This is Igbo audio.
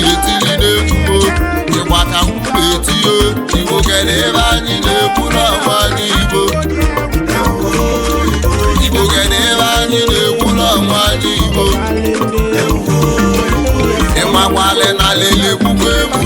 na-etili n'egwu o. Ịgba ka m na-etiyo. Igbo, kere ebe anyị na-ekwu n'ọnwa anyị. Igbo, Igbo, kere ebe anyị na-ekwu n'ọnwa anyị. Igbo, ịmakwalị na lele kwukwa egwu.